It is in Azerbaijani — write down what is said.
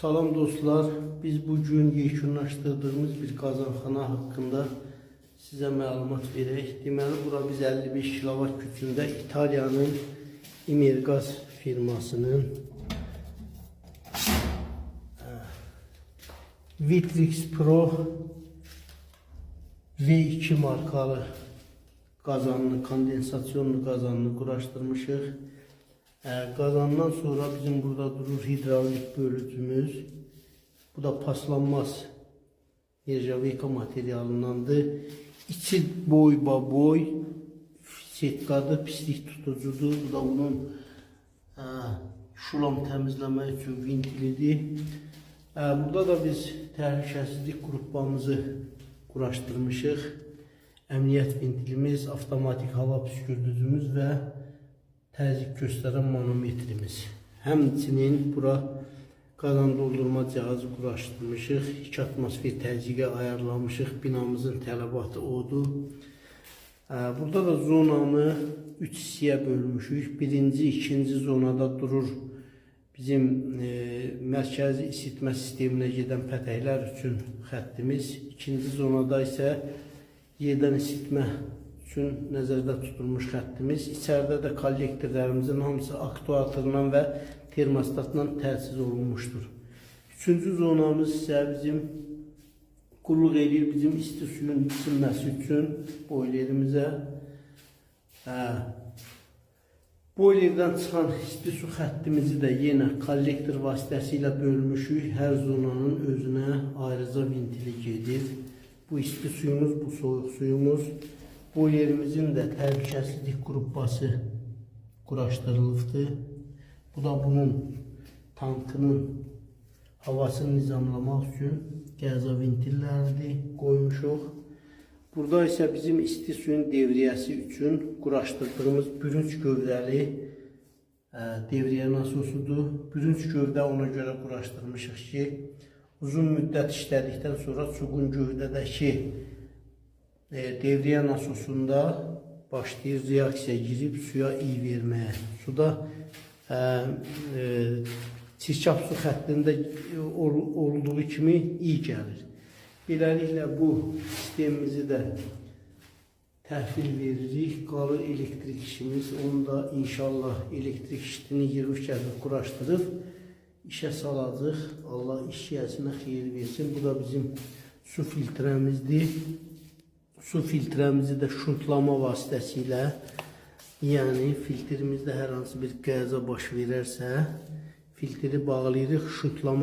Salam dostlar, biz bugün yekunlaşdırdığımız bir qazanxana haqqında sizə məlumat verək. Deməli, bura biz 55 kW gücündə İtaliyanın Immergas firmasının Vitrix Pro V2 markalı qazanını, kondensasyonlu qazanını quraşdırmışıq. Qazandan sonra bizim burada durur hidravlik bölücümüz. Bu da paslanmaz nerjaveyka materialındandır. İçi boy ba boy setkadır, pislik tutucudur. Bu da bunun şulam təmizləmək üçün vintilidir. Burada da biz təhlükəsizlik qrupamızı quraşdırmışıq. Əmniyyət ventilimiz, avtomatik hava püskürdücümüz və təzyiq göstərən manometrimiz. Həmçinin bura qazan doldurma cihazı quraşdırmışıq. 2 atmosfer təzyiqə ayarlamışıq. Binamızın tələbatı odur. Burada da zonanı 3 hissəyə bölmüşük. Birinci, ikinci zonada durur bizim mərkəzi isitmə sisteminə gedən pətəklər üçün xəttimiz. İkinci zonada isə yerdən isitmə üçün nəzərdə tutulmuş xəttimiz. İçəridə də kollektorlarımızın hamısı aktuatorla və termostatla təchiz olunmuşdur. Üçüncü zonamız isə bizim qulluq eləyir bizim isti suyun içilməsi üçün boilerimizə. Hə, boilerdən çıxan isti su xəttimizi də yenə kollektor vasitəsilə bölmüşük. Hər zonanın özünə ayrıca ventili gedir. Bu isti suyumuz, bu soyuq suyumuz. Boilerimizin də təhlükəsizlik qrupası quraşdırılıbdır. Bu da bunun tankının havasını nizamlamaq üçün qəza ventilləridir qoymuşuq. Burada isə bizim isti suyun devriyyəsi üçün quraşdırdığımız bürünc gövdəli devriyyə nasosudur. Bürünc gövdə ona görə quraşdırmışıq ki, uzun müddət işlədikdən sonra çuğun gövdədəki devriyyə nasosunda başlayır reaksiya girib suya iyi verməyə. Suda çirkab su xəttində olduğu kimi iyi gəlir. Beləliklə bu sistemimizi də təhvil veririk. Qalır elektrik işimiz. Onu da inşallah elektrik işini yığıb gəlib quraşdırıb işə salacaq. Allah iş yəsinə xeyir versin. Bu da bizim su filtrəmizdir. Su filtrəmizi də şuntlama vasitəsilə, yəni filtrimizdə hər hansı bir qəza baş verərsə, filtri bağlayırıq, şuntlama